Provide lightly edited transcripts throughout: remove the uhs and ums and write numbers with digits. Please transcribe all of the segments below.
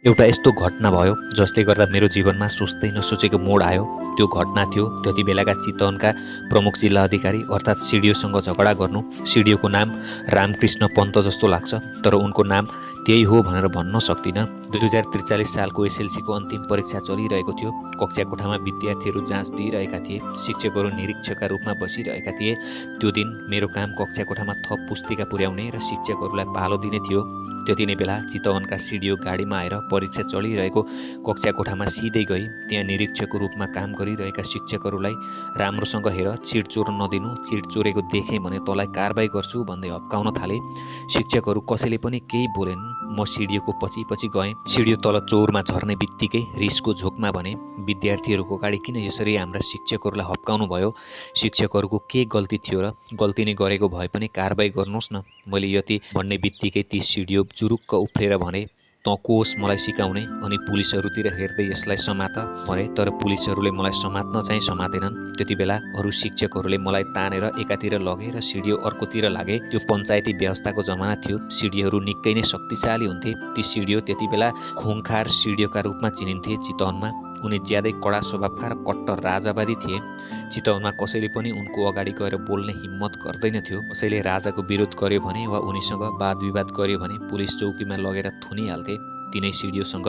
एउटा यस्तो घटना भयो जसले गर्दा मेरो जीवनमा सोच्दै नसोचेको मोड आयो। त्यो घटना थियो त्यति बेलाका चितवनका प्रमुख जिल्ला अधिकारी अर्थात् सिडिओसँग झगडा गर्नु। सिडिओको नाम रामकृष्ण पन्त जस्तो लाग्छ, तर उनको नाम त्यही हो भनेर भन्न सक्दिनँ। 2043 सालको एसएलसीको अन्तिम परीक्षा चलिरहेको थियो। कक्षा कोठामा विद्यार्थीहरू जाँच दिइरहेका थिए, शिक्षकहरू निरीक्षकका रूपमा बसिरहेका थिए। त्यो दिन मेरो काम कक्षा कोठामा थप पुस्तिका पुर्याउने र शिक्षकहरूलाई पालो दिने थियो। त्यति नै बेला चितवनका सिडिओ गाडीमा आएर परीक्षा चलिरहेको कक्षा कोठामा सिधै गई त्यहाँ निरीक्षकको रूपमा काम गरिरहेका शिक्षकहरूलाई राम्रोसँग हेर, चिट चोर्न नदिनु, चिट चोरेको देखेँ भने तँलाई कारबाही गर्छु भन्दै हप्काउन थाले। शिक्षकहरू कसैले पनि केही बोलेनन्। म सिडिओको पछि पछि गएँ। सिडिओ तल चौरमा झर्ने बित्तिकै रिसको झोकमा भने, विद्यार्थीहरूको अगाडि किन यसरी हाम्रा शिक्षकहरूलाई हप्काउनु भयो? शिक्षकहरूको के गल्ती थियो र? गल्ती नै गरेको भए पनि कारबाही गर्नुहोस् न। मैले यति भन्ने बित्तिकै ती सिडिओ जुरुक्क उफ्रेर भने, तँ को होस् मलाई सिकाउने? अनि पुलिसहरूतिर हेर्दै यसलाई समात भने। तर पुलिसहरूले मलाई समात्न चाहिँ समातेनन्। त्यति बेला अरू शिक्षकहरूले मलाई तानेर एकातिर लगे र सिडिओ अर्कोतिर लागे। त्यो पञ्चायती व्यवस्थाको जमाना थियो। सिडिओहरू निकै नै शक्तिशाली हुन्थे। ती सिडिओ त्यति बेला खुङखार सिडिओका रूपमा चिनिन्थे चितवनमा। उनी ज्यादै कडा स्वभावका र कट्टर राजावादी थिए। चितवनमा कसैले पनि उनको अगाडि गएर बोल्ने हिम्मत गर्दैनथ्यो। कसैले राजाको विरोध गर्यो भने वा उनीसँग वाद विवाद गर्यो भने पुलिस चौकीमा लगेर थुनिहाल्थे। तिनै सिडिओसँग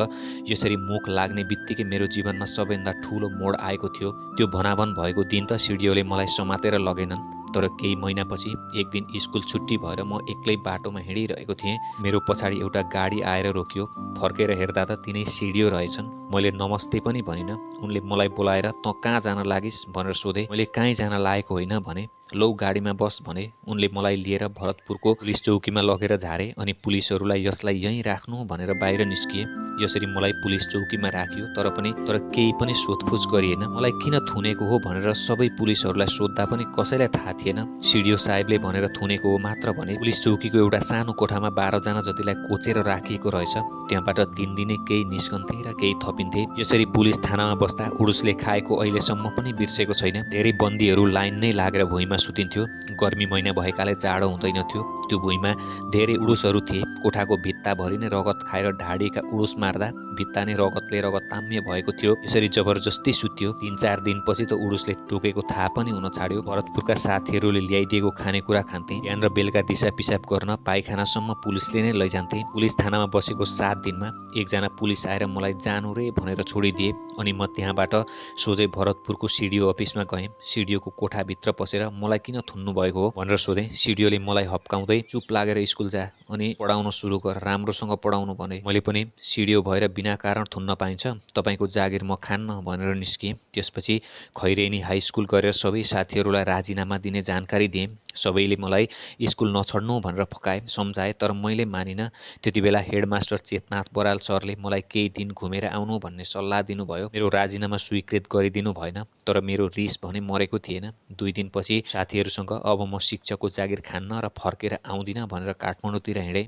यसरी मुख लाग्ने बित्तिकै मेरो जीवनमा सबैभन्दा ठुलो मोड आएको थियो। त्यो भनाभन भएको दिन त सिडिओले मलाई समातेर लगेनन्। तर केही महिनापछि एक दिन स्कुल छुट्टी भएर म एक्लै बाटोमा हिँडिरहेको थिएँ। मेरो पछाडि एउटा गाडी आएर रोक्यो। फर्केर हेर्दा त तिनै सिडिओ रहेछन्। मैले नमस्ते पनि भनिनँ। उनले मलाई बोलाएर तँ कहाँ जान लागिस् भनेर सोधे। मैले कहीँ जान लागेको होइन भने। लौ गाडीमा बस भने। उनले मलाई लिएर भरतपुरको पुलिस चौकीमा लगेर झारे अनि पुलिसहरूलाई यसलाई यहीँ राख्नु भनेर बाहिर निस्किए। यसरी मलाई पुलिस चौकीमा राखियो। तर केही पनि सोधपुछ गरिएन। मलाई किन थुनेको हो भनेर सबै पुलिसहरूलाई सोद्धा पनि कसैलाई थाहा थिएन। सिडिओ साहेबले भनेर थुनेको हो मात्र भने। पुलिस चौकीको एउटा सानो कोठामा 12 जना जतिलाई कोचेर राखिएको रहेछ। त्यहाँबाट दिनदिनै केही निस्कन्थे र केही थपिन्थे। यसरी पुलिस थानामा बस्दा उडुसले खाएको अहिलेसम्म पनि बिर्सेको छैन। धेरै बन्दीहरू लाइन नै लागेर भुइँमा सुतिन्थ्यो। गर्मी महिना भएकाले जाडो हुँदैनथ्यो। त्यो भुइँमा धेरै उडुसहरू थिए। कोठाको भित्ताभरि नै रगत खाएर ढाडिएका उडुस मार्दा भित्ता नै रगतले रगताम्य भएको थियो। यसरी जबरजस्ती सुत्यो। 3-4 दिनपछि त उडुसले टोकेको थाहा पनि हुन छाड्यो। भरतपुरका साथीहरूले ल्याइदिएको खानेकुरा खान्थे। बिहान र बेलुका दिसा पिसाब गर्न पाइखानासम्म पुलिसले नै लैजान्थे। पुलिस थानामा बसेको 7 दिनमा एकजना पुलिस आएर मलाई जानु रे भनेर छोडिदिए। अनि म त्यहाँबाट सोझै भरतपुरको सिडिओ अफिसमा गएँ। सिडिओको कोठाभित्र पसेर मलाई किन थुन्नु भएको हो भनेर सोधेँ। सिडिओले मलाई हप्काउँदै चुप लागेर स्कुल जा अनि पढाउन सुरु गर, राम्रोसँग पढाउनु भने। मैले पनि सिडिओ भएर बिना कारण थुन्न पाइन्छ? तपाईँको जागिर म खान्न भनेर निस्किएँ। त्यसपछि खैरेनी हाई स्कुल गएर सबै साथीहरूलाई राजीनामा दिने जानकारी दिएँ। सबैले मलाई स्कुल नछड्नु भनेर फकाए, सम्झाए, तर मैले मानिनँ। त्यति बेला हेडमास्टर चेतनाथ बराल सरले मलाई केही दिन घुमेर आउनु भन्ने सल्लाह दिनुभयो। मेरो राजीनामा स्वीकृत गरिदिनु भएन। तर मेरो रिस भने मरेको थिएन। 2 दिनपछि साथीहरूसँग अब म शिक्षकको जागिर खान्न र फर्केर आउँदिनँ भनेर काठमाडौँतिर हिँडेँ।